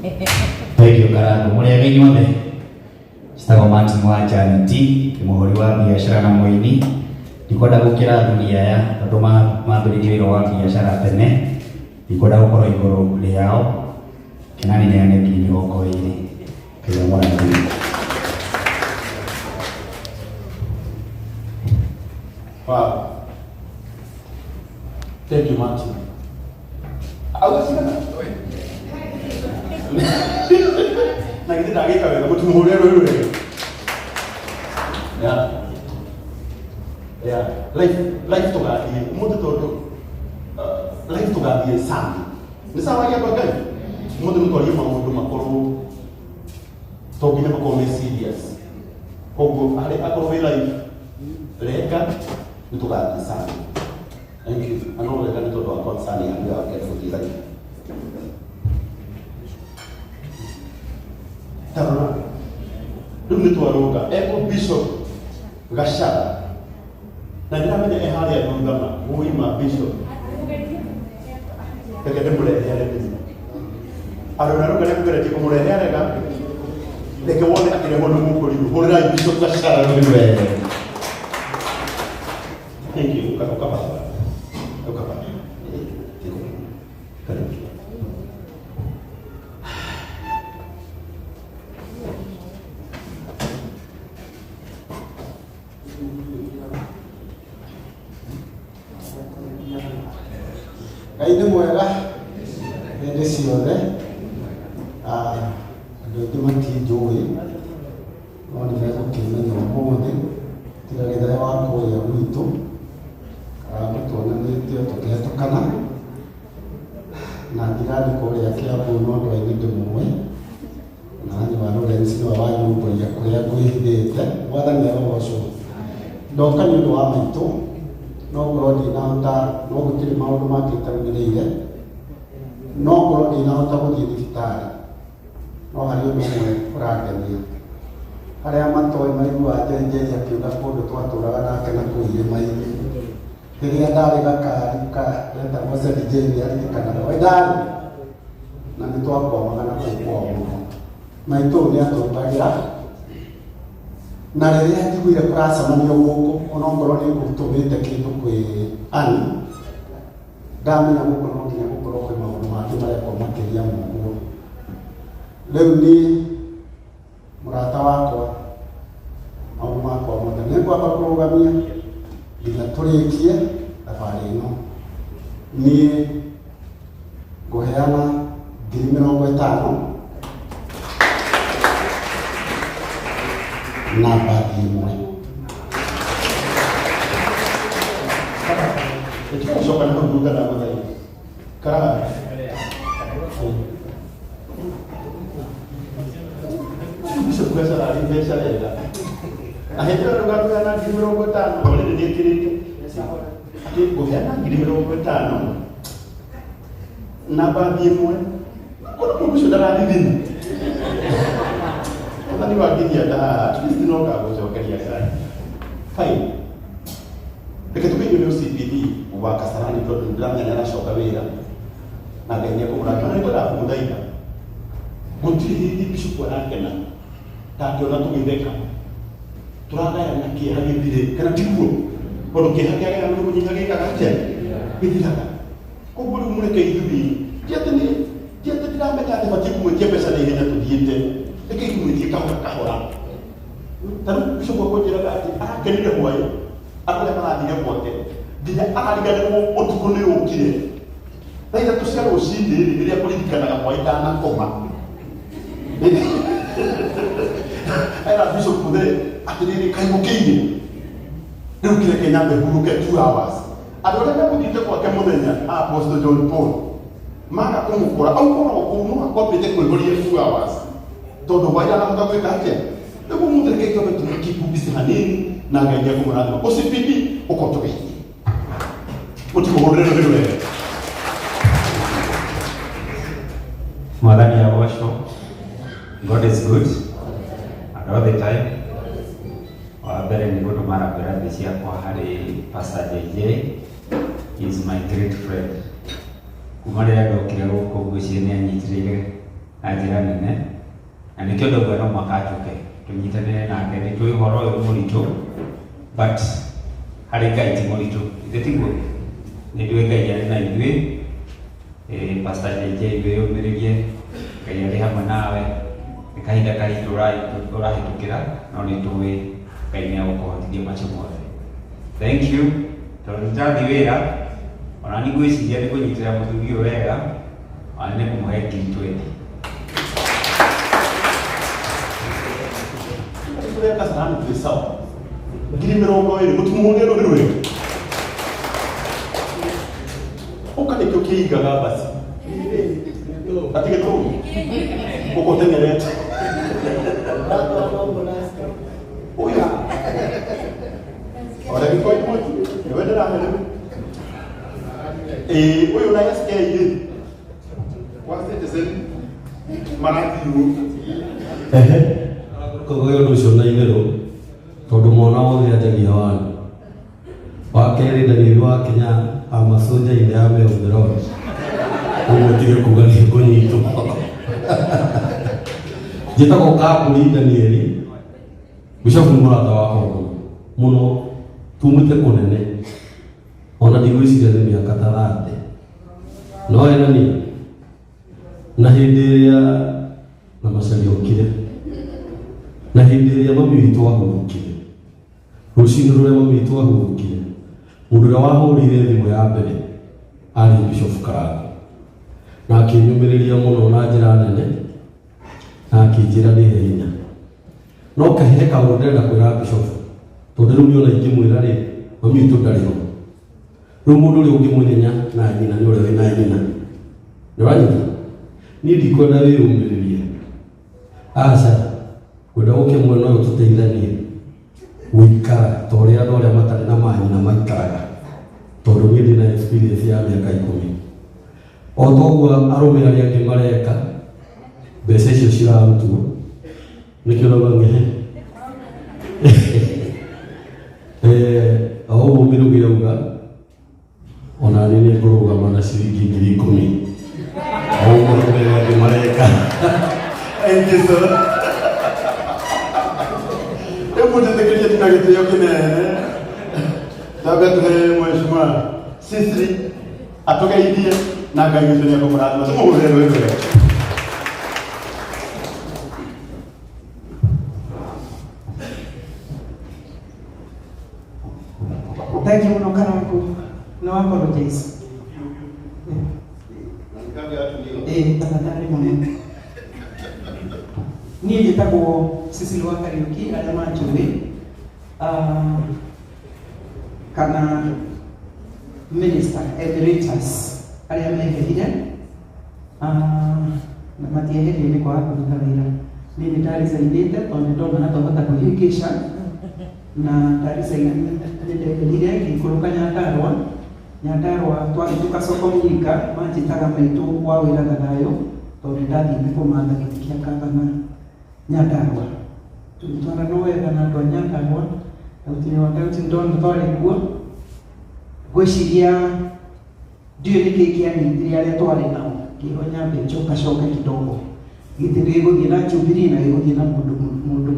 Thank you Karango. Mũrĩega inyuothe. Njĩtagwo Martin wa Janet, ndĩ mũhũri wa biacara na mũini. Ndikwenda gũkĩra athuri aya tondũ mambĩrĩirie wĩra wa biacara tene. Ndikwenda gũkorwo igũrũ rĩao. Kenani neane 20,000. Ngai amũrathime. Wow. Thank you, Martin. Auga cigana? Na githĩ ndagĩka wega mũtimũhũrĩre rũĩ rwega. Yeah. Yeah. Life life tũgathiĩ ũmũthĩ tondũ life tũgathiĩ Sunday. Nĩ sawa gĩa kwa Ngai? Ũmũthĩ mũtwarie maũndũ makorwo to nginya makorwo me serious. Koguo harĩ akorwo wĩ life reka nĩ tũgathiĩ Sunday. Thank you. Na no wega nĩ tondũ wa concern yaku ya kenda gũthiĩ live. Tarora. Rĩu nĩ twarũga. Eko Bishop Gachara. Na ndĩramenya e harĩa thutha ma. Wũi ma Bishop. Reke ndĩmũrehe arĩ thutha. Arona rũga nĩ kũgeretie kũmũrehe arega. Reke wone akĩrehwo nĩ mũkũrirũ. Hũrĩrai Bishop Gachara rũhĩ wega. Thank you. Uka uka baba. Uka baba. Karibu. Ngai nĩ mwega hĩndĩ ciothe. Ah, andũ aingĩ matinjũĩ no nĩ megũkĩmenya ũmũthĩ tiga gĩthae wa kũrĩa gwitũ karangũ tuonanĩtio tũkĩhetũkana na ndirani kũrĩa Kĩambu no andũ aingĩ ndĩmũĩ na nĩ wa Lawrence nĩwe wanyumbũria kũrĩa ngwĩhithĩte. Mwathani arogocwo. Ndoka nĩ ũndũ wa maitũ no ngorwo ndinahota, no gũtirĩ maũndũ mangĩ itaumĩrĩire, no ngorwo ndinahota gũthiĩ thibitarĩ, no harĩ ũndũ ũmwe ũrangenia. Arĩa matoĩ maiguaga Njeri akiuga kũndũ twatũraga nake na kũu irĩma-inĩ. Rĩrĩa ndarĩ gakari ka getagwo ZJ nĩ aririkanaga we ndarĩ na nĩ twakwamaga na kũu kwao mũno. Maitũ nĩ atũrugagĩra na rĩrĩa njiguire kũracemanio gũkũ onokorwo nĩ ngũtũmĩte kĩndũ kwĩ Ann, ndamenya gũkũ no nginya gũkorwo kwĩ maũndũ mangĩ marekwo makĩria ma ũguo. Rĩu niĩ mũrata wakwa maũndũ makwa mothe nĩ ngwamba kũrũgamia nginya tũrĩkie thabarĩ ĩno. Niĩ ngũheana 50,000 na mbathi ĩmwe. Tũcoka na hau thutha ndagũthaitha. Karara. Bishop Gachara arĩ mbeca wega. Na hĩndĩ ĩyo ndũgatũheana 50,000 already nĩ ĩkĩrĩte. Atĩ ngũheana 50,000 na mbathi ĩmwe. Kũndũ mũndũ ũcio ndarathithina. Mwathani wanginyia nda haha, at least no ngagũcokeria Ngai. Fine. Reke tũgeithio nĩ OCPD wa Kasarani tondũ nĩ ndĩramenya nĩ aracoka wĩra na Ngai nĩ ekũmũrathima. Na nĩ ngwendaga kũmũthaitha, gũtirĩ hĩndĩ bishop arakena ta angĩona tũgĩtheka tũragayana kĩeha gĩthire, kana tiguo? Tondũ kĩeha kĩagayana nĩ kũnyiha gĩkaga atĩa? Gĩthiraga. Koguo rĩu mũreke ithuĩ, ti atĩ nĩ ti atĩ ndĩramenya atĩ batiĩ kũmwĩtia mbeca na ihenya tũthiĩte, rekei tũmwĩtie kahora kahora. Ta rĩu bishop akũnjĩraga atĩ arakenire hwaĩ andũ arĩa marathire gwake nginya arariganĩrwo ũtukũ nĩ ũkire thaa 3 cia rũcinĩ rĩ rĩrĩa kũririkanaga hwaĩ ndanakoma. Era bishop mũthee atĩrĩrĩ, kaĩ mũkĩire rĩu, kĩreke nyambe hurũke 2 hours. Andũ arĩa megũthiĩte gwake mũthenya a Apostle John Paul maga kũmũkora au koragwo kũu no akwambĩte kwĩhoria 2 hours tondũ hwaĩ ndanahota gwĩka atĩa. Rĩu ũmũthĩ reke twambe tũmũkeep busy hanini na Ngai nĩ ekũmũrathima. OCPD ũkorwo tũgeithie ũtikũhũrĩre rũhĩ rwega. Mwathani agocwo. God is good and all the time. Wa mbere nĩ gũtũma rambirambi ciakwa harĩ Pastor JJ. He is my great friend. Kuma rĩrĩa ndokire gũkũ ngwĩciria nĩ anyitĩrĩire. Na njĩra nene na nĩkĩo ndauga no mũhaka njũke tũnyitanĩre nake. Nĩ tũĩ ũhoro ũyũ mũritũ, but harĩ Ngai ti mũritũ, ithe tiguo? Nĩ ndũĩ Ngai arĩ na ithuĩ. Pastor JJ, wĩyũmĩrĩrie, Ngai arĩ hamwe nawe. Nĩ kahinda karitũ ũrahĩtũkĩra, no nĩ tũĩ Ngai nĩ egũkũhotithia macio mothe. Thank you. Tondũ ndathiĩ wĩra ona nĩ ngwĩciria nĩ kũnyitĩra mũthuri ũyũ wega, ona nĩ kũmũhe 20,000. Tũrĩa Kasarani twĩ sawa, 20,000 mũtimuhũrĩre rũhĩ rwega ũka nĩkĩo kĩigaga basi atĩ gĩtũmi ũka ũteng'erete ũyũ ona gĩkoi mũtu nĩwe ndĩrahe rĩu. Ĩĩ, ũyũ na SK rĩ wa Citizen marathiũ. Ehe, koguo ũndũ ũcio na itherũ, tondũ mwana wothe anjagia wani wa kerĩ. Daniel wa Kenya amasoja in the army of the Lord. Ũguo tige kuga nĩ ngũnyitwo. Njĩtagwo Kambũri Danieli. Bishofu nĩ mũrata wakwa mũno mũno, tumĩte kũnene, ona ndigwĩciria nĩ mĩaka ta 30 no ena niĩ na hĩndĩ ĩrĩa na macari okire, na hĩndĩ ĩrĩa mami witũ ahurũkire, rũcinĩ rũrĩa mami witũ ahurũkire, mũndũ ũrĩa wahũrire thimũ ya mbere arĩ Bishop Karango, na akĩnyũmĩrĩria mũno na njĩra nene na akĩnjĩra nĩhe hinya. No kahe kaũndũ ndĩrenda kwĩra Bishop, tondũ rĩu niona ingĩmwĩra rĩ, mami witũ ndarĩ ho rĩu. Mũndũ ũrĩa ũngĩmũnyenya na nyina nĩ ũrĩa wĩna nyina, nĩ ũranyita. Niĩ ndikwenda wĩyũmĩrĩrie, aca, ngwenda ũke mwena ũyũ tũteithanie gũikara ta ũrĩa andũ arĩa matarĩ na manyina maikaraga, tondũ niĩ ndĩna experience ya mĩaka 10 o toguo arũme arĩa angĩ mareka. Mbeca icio cirarutwo nĩkĩo rauga ng'ehe. O ũguo Mĩrũgĩ auga, ona niĩ nĩ ngũrũgama na ciringi 10,000 o ũguo arũme arĩa angĩ mareka. Thank you, sir. Rĩu mũnjĩtĩkĩrie ndina gĩtĩo kĩnene ndambe tũhe Mheshimiwa Sisri atũgeithie, na Ngai witũ nĩ ekũmũrathima. Tũmũhũrĩre rũĩ rwega. Thank you muno, Karangu. No apologize. Tafadhali muno. Niĩ njĩtagwo Cecily wa Kariũki, arĩa manjũĩ, kana Minister Emeritus arĩa meherire. Na matieherire nĩ kwaga kũruta wĩra. Niĩ nĩ ndaricainĩte tondũ nĩ ndona twahota kwĩhĩngĩca na ndaricaina, nĩ ndeherire ngĩikũrũka Nyandarũa. Nyandarũa twahĩtũka soko Mnyika, manjĩtaga maitũ wa wĩra na thayũ, tondũ nĩ ndathiĩte kũmatha gĩtĩ kĩa gavana Nyandarũa. Tũgĩtwarana wega na andũ a Nyandarũa na gũtirĩ wakati ndona twarĩ kuo. Ngwĩciria ndiũĩ nĩkĩ kĩanyitire arĩa twarĩ nao, ngĩrwo nyambe njokacoke kidogo, gĩtĩ gĩgũthiĩ na Jubilee na gĩgũthiĩ na mũndũ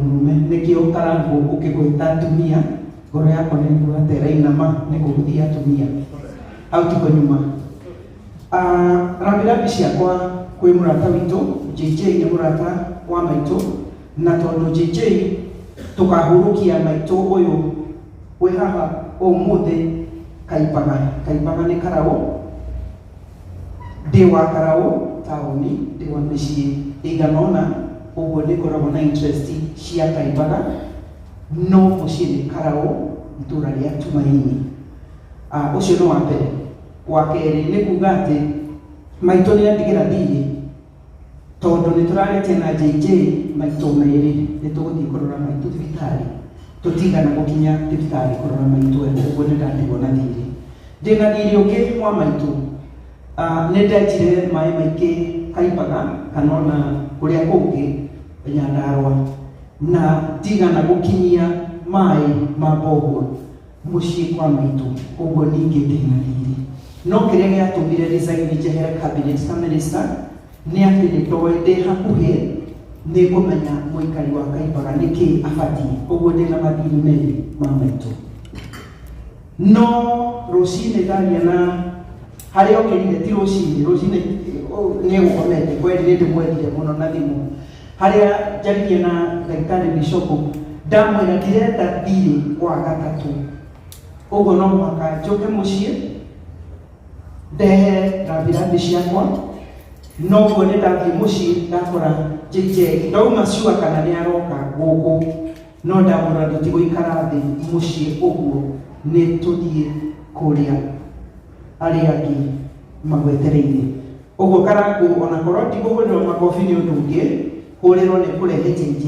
mũrũme. Nĩkĩo Karangũ ũkĩgwĩta atumia, ngoro yakwa nĩ nguga terainama nĩ kũgũthiĩ atumia hau tiko nyuma. Rambirambi ciakwa kwĩ mũrata witũ JJ, nĩ mũrata wa maitũ, na tondũ JJ tũkahurũkia maitũ ũyũ wĩ haha ũmũthĩ Kaibaga. Kaibaga nĩ Karaũ, ndĩ wa Karaũ taũni, ndĩ wa mĩciĩ ĩigana ũna, ũguo nĩ ngoragwo na interest cia Kaibaga, no mũciĩ nĩ Karaũ, itũũra rĩa Tumaini. Ũcio nĩ wa mbere. Wa kerĩ nĩ kuga atĩ maitũ nĩ andigĩra thirĩ, tondũ nĩ tũrarĩtie na JJ maitũ merĩ nĩ tũgũthiĩ kũrora maitũ thibitarĩ, tũtigana gũkinya thibitarĩ kũrora maitũ ĩno, ũguo nĩ ndatigwo na thirĩ. Ndĩna thirĩ ũngĩ wa maitũ. Nĩ ndenjire maĩ maingĩ Kaibaga kana ona kũrĩa kũngĩ Nyandarũa, na ndigana gũkinyia maĩ ma borehole mũciĩ kwa maitũ, ũguo ningĩ ndĩna thirĩ. No kĩrĩa gĩatũmire resign njehere cabinet ta minister Nĩ atĩ nĩ ndoĩ ndĩ hakuhĩ nĩ ngũmenya mũikari wa Kaimbaga nĩkĩ abatiĩ, ũguo ndĩna mathirĩ merĩ ma maitũ. No rũcinĩ ndaria na harĩa okĩrire, ti rũcinĩ, rũcinĩ nĩ egũkomete kweri, nĩ ndĩmwendire mũno na thimũ. Harĩa njaririe na ndagĩtarĩ Bishop, ndamwĩra ndirenda thirĩ wa gatatũ, ũguo no mũhaka njũke mũciĩ ndehe rambirambi ciakwa. Noguo nĩ ndathiĩ mũciĩ ndakora JJ, ndauma sure kana nĩ aroka gũkũ, no ndamwĩra tũtigũikara thĩ mũciĩ ũguo, nĩ tũthiĩ kũrĩa arĩa angĩ magwetereire. Ũguo Karangũ, ona korwo ndigũhũrĩrwo makobi nĩ ũndũ ũngĩ, hũrĩrwo nĩ kũrehe JJ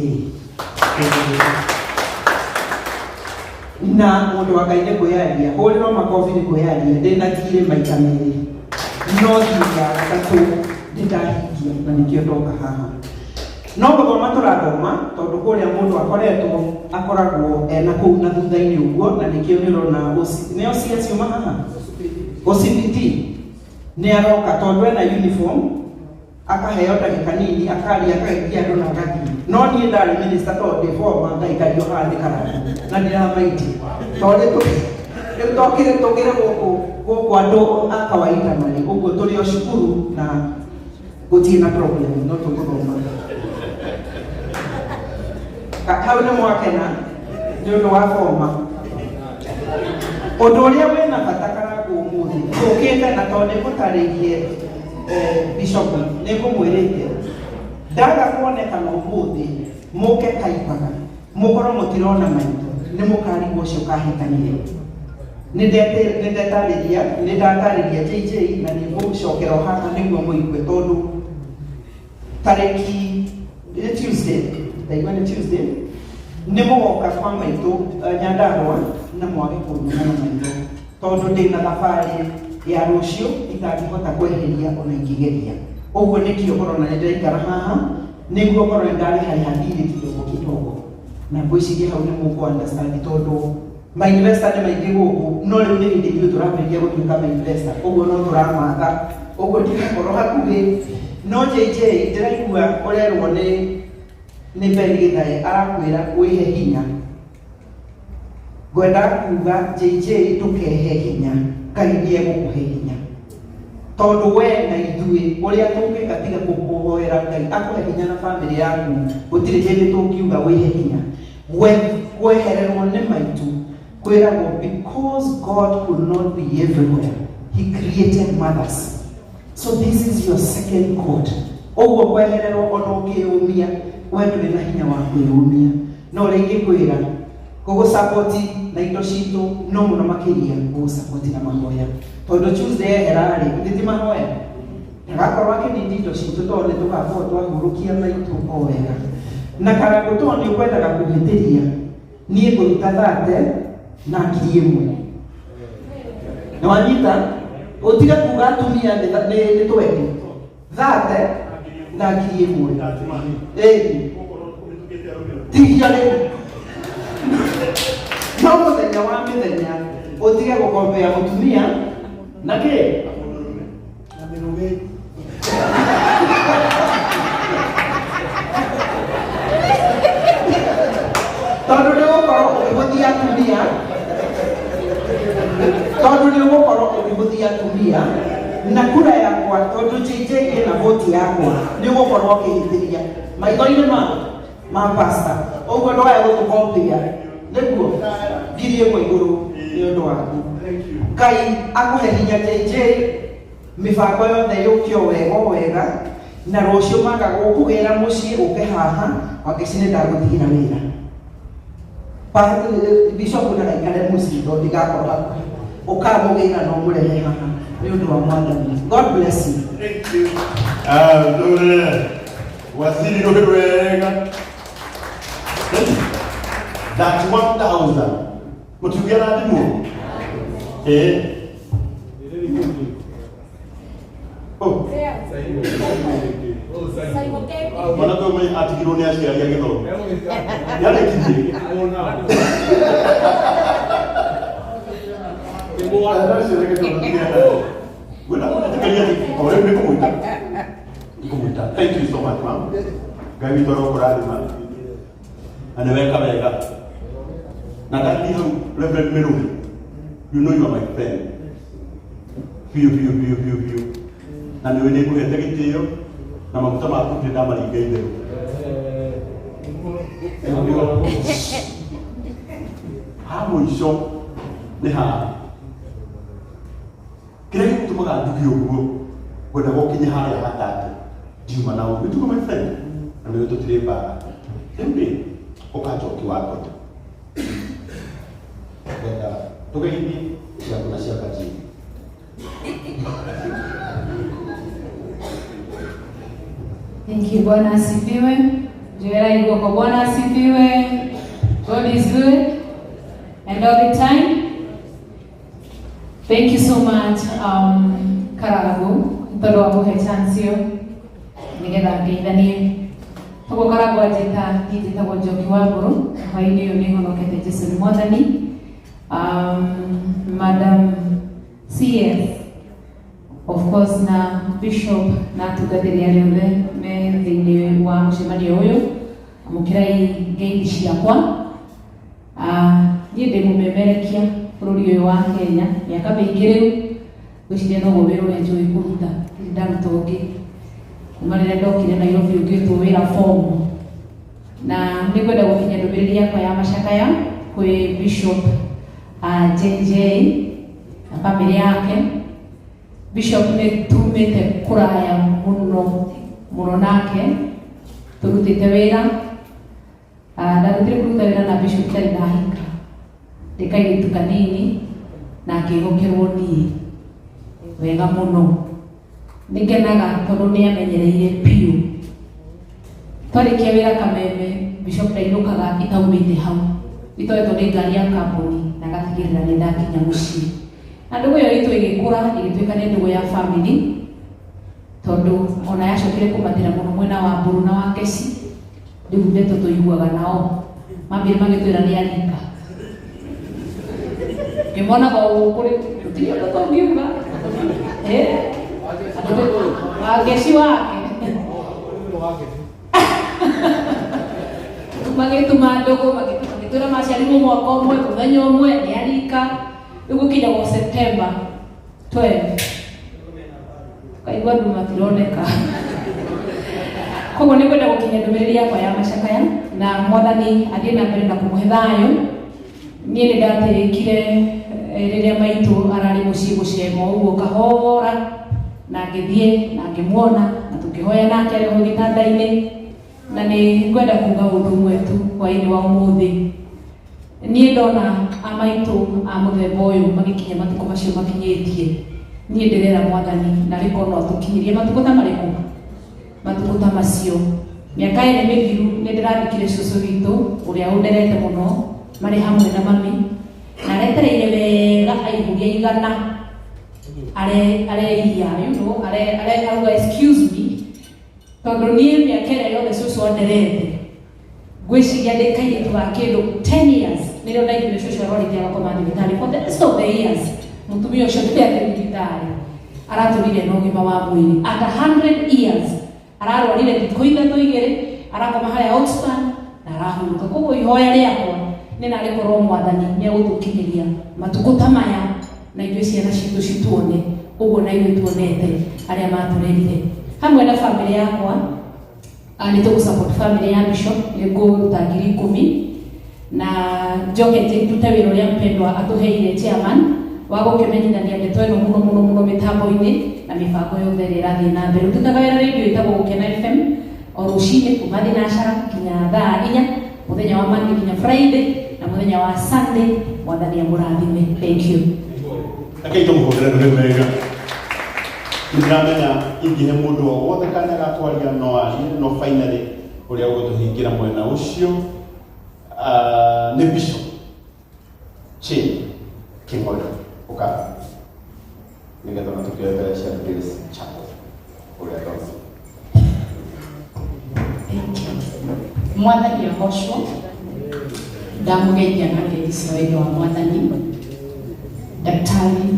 na mũndũ wa Ngai nĩ kwĩyaria, hũrĩrwo makobi nĩ kwĩyaria. Ndĩna thirĩ maita merĩ, no thirĩ ya gatatũ ndĩndahingia, na nĩkĩo ndoka haha. No gũthoma tũrathoma, tondũ kũrĩa mũndũ akoretwo akoragwo ena kũu na thutha-inĩ ũguo, na nĩkĩo nĩ ũrona nĩ OCS yuma haha, OCPD nĩ aroka tondũ ena uniform, akaheo ndagĩka nini akaria, akageithia andũ na agathiĩ. No niĩ ndarĩ minister, tondũ ndĩ former, ngaikario haha nĩ Karangũ na ndiramaiti, tondũ rĩu tokire tũkĩre gũkũ gũkũ andũ a kawaida marĩ ũguo, tũrĩ o cukuru na gũtirĩ na problem, no tũgũthoma. Hau nĩ mwakena nĩ ũndũ wa former. Ũndũ ũrĩa wĩna bata Karangũ ũmũthĩ tũkĩte na tondũ nĩ ngũtarĩirie bishop, nĩ ngũmwĩrĩte ndaga kuonekana ũmũthĩ, mũke Kaimbaga mũkorwo mũtirona maitũ, nĩ mũkarigwo ũcio kahĩtanire. Nĩ ndetarĩria, nĩ ndatarĩria JJ na nĩ ngũcokera o haha nĩguo mũigue, tondũ tarĩki nĩ Tuesday, ndaigua nĩ Tuesday nĩ mũgoka kwa maitũ Nyandarũa na mwage kũnyona na maitho, tondũ ndĩna thabarĩ ya rũciũ itangĩhota kweheria ona ingĩgeria. Ũguo nĩkĩo ũrona nĩ ndĩraikara haha, nĩguo ngorwo nĩ ndarĩharĩha thirĩ kidogo kidogo, na ngwĩciria hau nĩ mũkũ understand, tondũ mainvestor nĩ maingĩ gũkũ, no rĩu nĩ hĩndĩ ithuĩ tũrambĩrĩria gũtuĩka mainvestor, ũguo no tũramatha, ũguo ndigakorwo hakuhĩ. No JJ, ndĩraigua ũrerwo nĩ Ben Githae, arakwĩra wĩhe hinya. Ngwenda kuga JJ, ndũkehe hinya, Ngai nĩ egũkũhe hinya, tondũ we na ithuĩ ũrĩa tũngĩka tiga kũhoera Ngai akũhe hinya na bamĩrĩ yaku, gũtirĩ hĩndĩ tũngiuga wĩhe hinya. Kwehererwo nĩ maitũ kwĩragwo, because God could not be everywhere, he created mothers, so this is your second God. Ũguo kwehererwo, ona ũngĩyũmia, we ndũrĩ na hinya wa kwĩyũmia, no ũrĩa ingĩkwĩra gũgũsapoti na indo citũ, no mũno makĩria gũgũsapoti na mahoya, tondũ Tuesday ehera-rĩ, githĩ ti mahoya ndagakorwo akĩnindi indo citũ, tondũ nĩ tũgakorwo twahurũkia maitũ o wega. Na Karangũ, tondũ nĩ ũkwendaga kũhĩtĩria, niĩ ngũruta 30 na 1,000. Nĩ wanyita? Ũtige kuga atumia nĩ twendi 30 na 1,000. Ĩĩ, tigia rĩu, no mũthenya wa mĩthenya ũtige gũkombea mũtumia na kĩ na mĩrũgĩ. Tondũ nĩ ũgũkorwo ũkĩhũthia atumia, tondũ nĩ ũgũkorwo ũkĩhũthia atumia na kura yakwa, tondũ JJ ĩna voti yakwa, nĩ ũgũkorwo ũkĩhĩtĩria maitho-inĩ ma pastor. Ũguo ndwae gũtũkombia nĩguo 1,000 igũrũ nĩ ũndũ waku. Ngai akũhe hinya JJ, mĩbango yothe yũke o wega o wega, na rũciũ maga gũkũgĩra mũciĩ ũke haha wangeci, nĩ ndagũtigĩra wĩra. Bishop ndagaikare mũciĩ tondũ ndigakorwo hakuhĩ, ũkamũgĩra na ũmũrehe haha nĩ ũndũ wa Mwathani. God bless you. Thank you. Ah, ndũre. Waziri rũhĩ wega. 31,000. Mũtiũgĩa na thimũ? Eh. Oh. Mwanake ũmwe atigirwo nĩ aciari agĩthoma. Nĩarĩkirie. Ngwenda kũnjĩtĩkĩria atĩ o rĩu nĩngũmwĩta. Nĩngũmwĩta. Thank you so much, ma'am. Ngai witũ arokũrathima na nĩ weka wega na ndathiĩ hau. Reverend Mĩrũhi, you know you are my friend biũ biũ biũ biũ biũ, na nĩ nĩ ngũhete gĩtĩo na maguta maku ndirĩ ndamaringa itherũ. Ha mũico nĩ haha, kĩrĩa gĩgũtũmaga njuge ũguo, ngwendaga ũkinye harĩa hatatũ ndiuma na ũguo nĩtugo, my friend, na nĩwe tũtirĩ mbara. Rĩu rĩ ũkanjoki wa ngoro, ngwenda tũgeithie ciaku na cia kajini. Thank you. Bwana asifiwe. Joera Igoko. Bwana asifiwe. God is good and all the time. Thank you so much, Karagu, tondũ wa kũhe chance ĩyo nĩgetha ngeithanie. Toguo Karagu anjĩta, niĩ njĩtagwo Njoki wa Mbũrũ. Hwaĩ-inĩ ũyũ nĩ honokete, Jesu nĩ Mwathani. Madam CS, of course, na bishop na atungatĩri arĩa othe me thĩinĩ wa mũcemanio ũyũ, amũkĩrai ngeithi ciakwa. Niĩ ndĩ mũmemerekia bũrũri ũyũ wa Kenya mĩaka mĩingĩ rĩu, ngwĩciria noguo wĩra ũrĩa njũĩ kũruta, ndirĩ ndaruta ũngĩ kuma rĩrĩa ndokire Nairobi ũngĩtwo wĩra fomu. Na nĩ ngwenda gũkinyia ndũmĩrĩri yakwa ya macakaya kwĩ Bishop JJ na bamĩrĩ yake. Bishop nĩ tumĩte kũraya mũno mũno nake, tũrutĩte wĩra. Ndarutire kũruta wĩra na Bishop itarĩ ndahika, ndĩ kairĩtu kanini, na akĩhokerwo niĩ wega mũno. Nĩ ngenaga tondũ nĩ amenyereire biũ. Twarĩkia wĩra Kameme, Bishop ndainũkaga itaumĩte hau itoetwo nĩ ngari ya kambuni, na agatigĩrĩra nĩ ndakinya mũciĩ. Na ndũgũ ĩyo itũ ĩgĩkũra, ĩgĩtuĩka nĩ ndũgũ ya family, tondũ ona yacokire kũmatĩra mũno mwena wa Mbũrũ na wa Keci. Rĩu ndeto tũiguaga nao mambire magĩtwĩra nĩ arika ngĩmonaga o gũkũ rĩ, gũtirĩ ũndũ tũngiuga. Wangeci wake magĩtuma ndũgũ, magĩtwĩra maciarirwo mwaka ũmwe, mũthenya ũmwe, nĩ arika. Rĩu gũkinyagwo September 12, tukaigua andũ matironeka. Koguo nĩ ngwenda gũkinyia ndũmĩrĩri yakwa ya macakaya, na Mwathani athiĩ na mbere na kũmũhe thayũ. Niĩ nĩ ndatĩĩkire rĩrĩa maitũ ararĩ mũciĩ gũcema ũguo kahora, na ngĩthiĩ na ngĩmuona na tũkĩhoya nake arĩ ho gĩtanda-inĩ. Na nĩ ngwenda kuga ũndũ ũmwe tu hwaĩ-inĩ wa ũmũthĩ. Niĩ ndona amaitũ a mũthemba ũyũ magĩkinya matukũ macio makinyĩtie, niĩ ndĩrera Mwathani narĩ korwo no atũkinyĩrie matukũ ta marĩkũ, matukũ ta macio. Mĩaka 2 mĩthiru nĩ ndĩrathikire cũcũ witũ ũrĩa ũnderete mũno marĩ hamwe na mami, na aretereire wega aihũria 100 are areia, you know, are are aruga, "Excuse me," tondũ niĩ mĩaka ĩrĩa yothe cũcũ anderete, ngwĩciria ndĩ kairĩtu ga kĩndũ 10 years nĩrĩo ndaiguire cũcũ arwarĩte agakoma thibitarĩ. For the rest of the years mũtumia ũcio ndĩte atĩ thibitarĩ, aratũrire na ũgima wa mwĩrĩ. At 100 years ararwarire thikũ ithatũ igĩrĩ, arakoma harĩa outspan na arahurũka. Koguo ihoya rĩakwa nĩ narĩ korwo Mwathani nĩ egũtũkinyĩria matukũ ta maya, na ithuĩ ciana citũ cituone ũguo na ithuĩ tuonete arĩa matũrerire. Hamwe na bamĩrĩ yakwa, nĩ tũgũ support family ya Bishop. Nĩ ngũruta 10,000 na njoke ndute wĩra ũrĩa mpendwa atũheire chairman wa gũkĩmenyithania ndeto ĩno mũno mũno mũno mĩtambo-inĩ na mĩbango yothe ĩrĩa ĩrathiĩ na mbere. Ndutaga wĩra radio ĩtagwo Gũkena FM o rũcinĩ kuma thinacara nginya thaa 4, mũthenya wa Monday nginya Friday na mũthenya wa Sunday. Mwathani amũrathime. Thank you. Rekei tũmũhũrĩre rũhĩ wega. Nĩndĩramenya ingĩhe mũndũ o wothe kanya ga kwaria no arie, no finally ũrĩa ũgũtũhingĩra mwena ũcio nĩ Bishop Chin King'ori. Ũka nĩgetha ona tũkĩoe mbere cia Grace Chapel ũrĩa ndona. Mwathani agocwo. Ndamũgeithia na ngeithi cia wendo wa Mwathani. Daktari,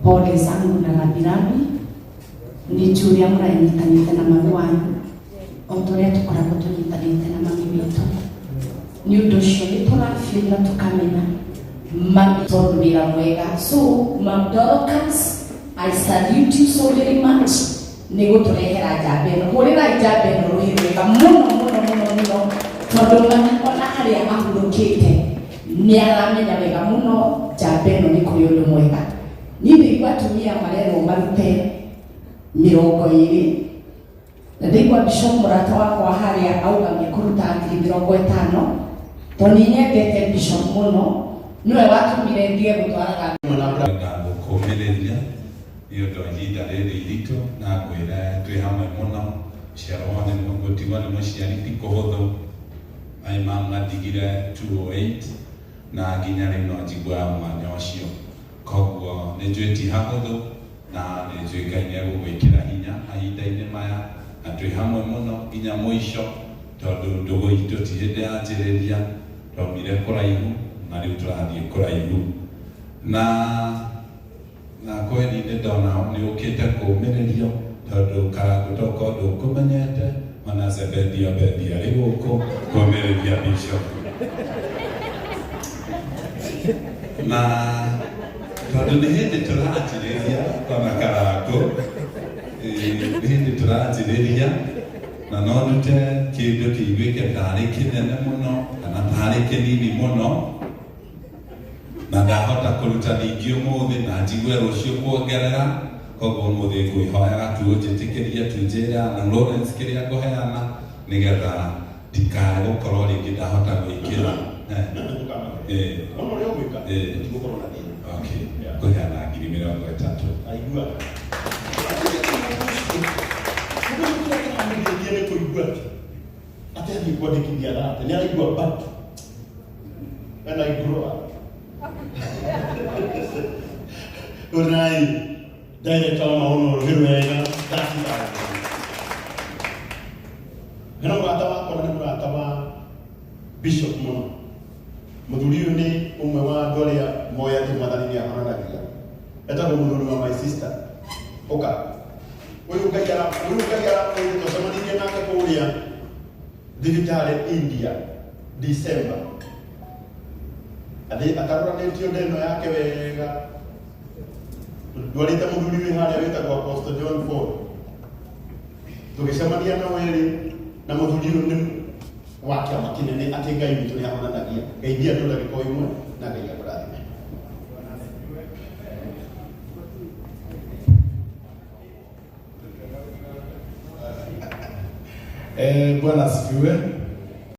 pole zangu na rambirambi. Nĩ njũĩ ũrĩa mũranyitanĩte na mami wanyu o ta ũrĩa tũkoragwo tũnyitanĩte na mami witũ. Nĩ ũndũ ũcio nĩ tũrafeel na tũkamenya mami tondũ wĩra mwega. So Mam Dorcas, I salute you so very much nĩ gũtũrehera njamba ĩno. Hũrĩrai njamba ĩno rũhĩ rwega mũno mũno mũno mũno, tondũ mami ona harĩa ahurũkĩte nĩ aramenya wega mũno njamba ĩno nĩ kũrĩ ũndũ mwega. Niĩ ndĩigua atumia marerwo marute 20, na ndĩigua Bishop mũrata wakwa harĩa auga nĩekũruta 50,000, tondũ nĩ nyendete Bishop mũno, nĩwe watũmire ndige gũtwaraga. Ndagũkũmĩrĩria nĩ ũndũ wa ihinda rĩrĩ iritũ, na ngwĩre twĩ hamwe mũno. Gũciarwo nĩ gũtigwo nĩ mũciari ti kũhũthũ. My mom andigire 208 na nginya rĩu no njiguaga mwanya ũcio. Koguo nĩ njũĩ ti hahũthũ, na nĩ njũĩ Ngai nĩ egũgwĩkĩra hinya mahinda-inĩ maya, na twĩ hamwe mũno nginya mũico, tondũ ndũgũ itũ ti hĩndĩ yanjĩrĩria, twaumire kũraihu na rĩu tũrathiĩ kũraihu. Na kweli nĩ ndona nĩ ũkĩte kũũmĩrĩrio, tondũ Karangũ tokorwo ndũkũmenyete, ona Zebedia Bendi arĩ gũkũ kũũmĩrĩria Bishop. Na tondũ nĩ hĩndĩ tũranjĩrĩria ona Karangũ, nĩ hĩndĩ tũranjĩrĩria, na no ndute kĩndũ kĩiguĩke tarĩ kĩnene mũno kana tarĩ kĩnini mũno, na ndahota kũruta ningĩ ũmũthĩ na njigue rũciũ kuongerera. Koguo ũmũthĩ ngwĩhoyaga tu ũnjĩtĩkĩrie tu njĩre na Lawrence kĩrĩa ngũheana, nĩgetha ndikae gũkorwo rĩngĩ ndahota gwĩkĩra. Ona ũrĩa ũgwĩka, tũtigũkorwo na thĩna. Okay, ngũheana 30,000. Aigua. Kĩrĩa nĩ kũigua atĩ athiĩ kwandĩkithia thate nĩ araigua, but when I grow up. Ũrai director wa maũno rũhĩ rwega ndakithaga. Hena mũrata wakwa na nĩ mũrata wa Bishop mũno. Mũthuri ũyũ nĩ ũmwe wa andũ arĩa moĩ atĩ Mwathani nĩ ahonanagia. Etagwo mũthuri wa my sister. Ũka. Ũyũ Ngai ara ũyũ Ngai aramwĩrire twacemanirie nake kũrĩa thibitarĩ India December. Athĩ atarũranĩtio nda ĩno yake wega. Ndwarĩte mũthuri wĩ harĩa wĩtagwo Apostle John Paul. Tũgĩcemania nao erĩ, na mũthuri ũyũ nĩ wa kĩama kĩnene atĩ Ngai witũ nĩ ahonanagia. Geithia andũ ndagĩka o ĩmwe na Ngai akũrathime. Bwana asifiwe.